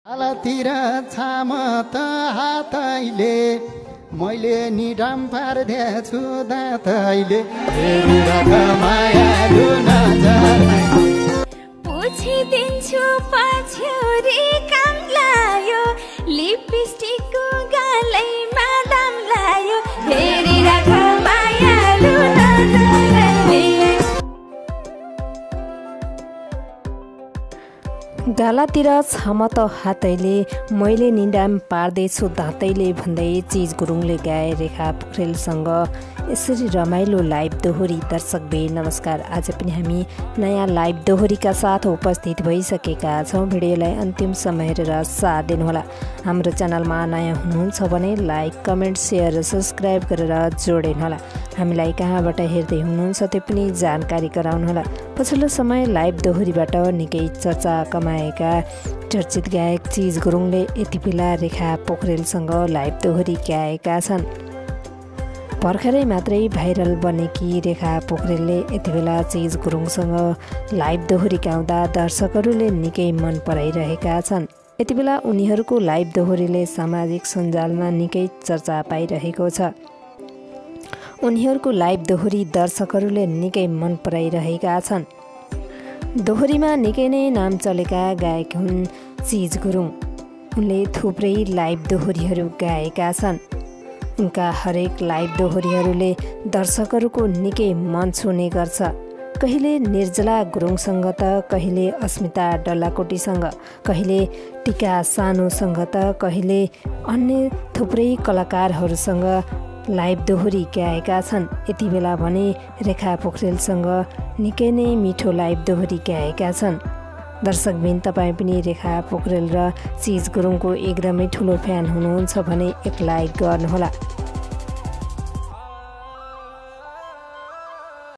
हालतिर छाम त हातैले मैले निडम पार्दैछु दाँतैले मायालु नजर पुछिदिन्छु पछ्यौरी काम लायो लिपस्टिकको गालैमा दाम लायो हेरिराख मायालु नजरले गालातिर छम त हातैले मैले निडाम पार्दैछु दाँतैले भन्दै चिज गुरुङले गाए रेखा पोखरेलसँग यसरी रमाइलो लाइभ दोहोरी। दर्शकबिन नमस्कार, आज पनि हामी नयाँ लाइभ दोहोरीका साथ उपस्थित भइसकेका छौँ। भिडियोलाई अन्तिम समय हेरेर साथ दिनुहोला। हाम्रो च्यानलमा नयाँ हुनुहुन्छ भने लाइक, कमेन्ट, सेयर र सब्सक्राइब गरेर जोडिनुहोला। हामीलाई कहाँबाट हेर्दै हुनुहुन्छ त्यो पनि जानकारी गराउनुहोला। पछिल्लो समय लाइभ दोहोरीबाट निकै चर्चा कमाएका चर्चित गायक चिज गुरुङले यति बेला रेखा पोखरेलसँग लाइभ दोहोरी गाएका छन्। भर्खरै मात्रै भाइरल बनेकी रेखा पोखरेलले यति बेला चिज गुरुङसँग लाइभ दोहोरी गाउँदा दर्शकहरूले निकै मन पराइरहेका छन्। यति बेला उनीहरूको लाइभ दोहोरीले सामाजिक सञ्जालमा निकै चर्चा पाइरहेको छ। उनीहरूको लाइभ दोहोरी दर्शकहरूले निकै मन पराइरहेका छन्। दोहोरीमा निकै नै नाम चलेका गायक हुन् चिज गुरुङ। उनले थुप्रै लाइभ दोहोरीहरू गाएका छन्। उनका हरेक लाइभ दोहोरीहरूले दर्शकहरूको निकै मन छुने गर्छ। कहिले निर्जला गुरुङसँग त कहिले अस्मिता डल्लाकोटीसँग, कहिले टिका सानोसँग त कहिले अन्य थुप्रै कलाकारहरूसँग लाइभ दोहोरी गाएका छन्। यति बेला भने रेखा पोखरेलसँग निकै नै मिठो लाइभ दोहोरी गाएका छन्। दर्शकबिन तपाईँ पनि रेखा पोखरेल र चिज गुरुङको एकदमै ठुलो फ्यान हुनुहुन्छ भने एक लाइक गर्नुहोला।